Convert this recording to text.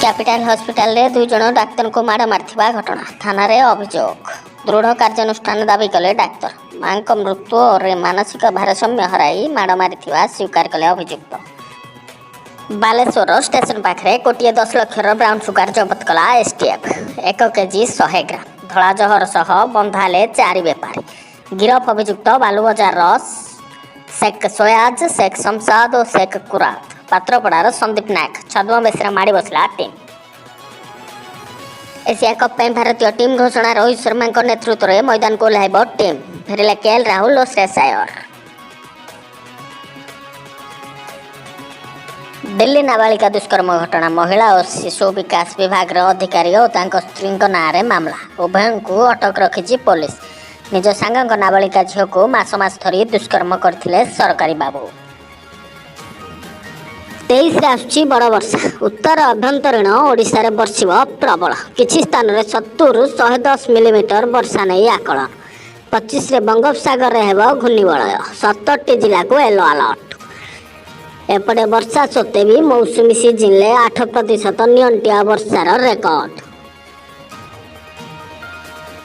Capital ହସ୍ପିଟାଲରେ 2 ଜଣ ଡାକ୍ତରଙ୍କୁ ମାଡ଼ ମାରିଥିବା ଘଟଣା, ଥାନାରେ ଅଭିଯୋଗ। ଦୃଢ଼ କାର୍ଯ୍ୟାନୁଷ୍ଠାନ ଦାବି କଲେ ଡାକ୍ତର। ମାଙ୍କ ମୃତ୍ୟୁରେ ମାନସିକ ଭାରସାମ୍ୟ ହରାଇ ମାଡ଼ ମାରିଥିବା ସ୍ୱୀକାର କଲେ ଅଭିଯୁକ୍ତ। ବାଲେଶ୍ୱର ଷ୍ଟେସନ ପାଖରେ କୋଟିଏ 10 ଲକ୍ଷର ବ୍ରାଉନ୍ ସୁଗାର ଜବତ କଲା ଏସ୍ଟିଏଫ୍। 1 କେଜି 100 ଗ୍ରାମ ଧଳା ଜହର ସହ ବନ୍ଧା ହେଲେ ଚାରି ବେପାରୀ। ଗିରଫ ଅଭିଯୁକ୍ତ ବାଲୁବଜାରର ଶେଖ ସୋୟାଜ, ଶେଖ ଶମସାଦ ଓ ଶେଖ କୁରାଦ, ପାତ୍ରପଡ଼ାର ସନ୍ଦୀପ ନାୟକ। ଛଦ୍ମବେଶରେ ମାଡ଼ି ବସିଲା ଟିମ୍। ଏସିଆ କପ୍ ପାଇଁ ଭାରତୀୟ ଟିମ୍ ଘୋଷଣା। ରୋହିତ ଶର୍ମାଙ୍କ ନେତୃତ୍ୱରେ ମଇଦାନକୁ ଓହ୍ଲାଇବ ଟିମ୍। ଫେରିଲେ କେଏଲ୍ ରାହୁଲ ଓ ଶ୍ରେୟସ ଆୟର। ଦିଲ୍ଲୀ ନାବାଳିକା ଦୁଷ୍କର୍ମ ଘଟଣା। ମହିଳା ଓ ଶିଶୁ ବିକାଶ ବିଭାଗର ଅଧିକାରୀ ଓ ତାଙ୍କ ସ୍ତ୍ରୀଙ୍କ ନାଁରେ ମାମଲା। ଉଭୟଙ୍କୁ ଅଟକ ରଖିଛି ପୋଲିସ। ନିଜ ସାଙ୍ଗଙ୍କ ନାବାଳିକା ଝିଅକୁ ମାସ ମାସ ଧରି ଦୁଷ୍କର୍ମ କରିଥିଲେ ସରକାରୀ ବାବୁ। 23ରେ ଆସୁଛି ବଡ଼ ବର୍ଷା। ଉତ୍ତର ଆଭ୍ୟନ୍ତରୀଣ ଓଡ଼ିଶାରେ ବର୍ଷିବ ପ୍ରବଳ। କିଛି ସ୍ଥାନରେ 70ରୁ 110 ମିଲିମିଟର ବର୍ଷା ନେଇ ଆକଳନ। 25ରେ ବଙ୍ଗୋପସାଗରରେ ହେବ ଘୂର୍ଣ୍ଣିବଳୟ। 17ଟି ଜିଲ୍ଲାକୁ ୟେଲୋ ଆଲର୍ଟ। ଏପଟେ ବର୍ଷା ସତ୍ତ୍ୱେ ବି ମୌସୁମୀ ସିଜିନରେ 8% ନିଅଣ୍ଟିଆ ବର୍ଷାର ରେକର୍ଡ।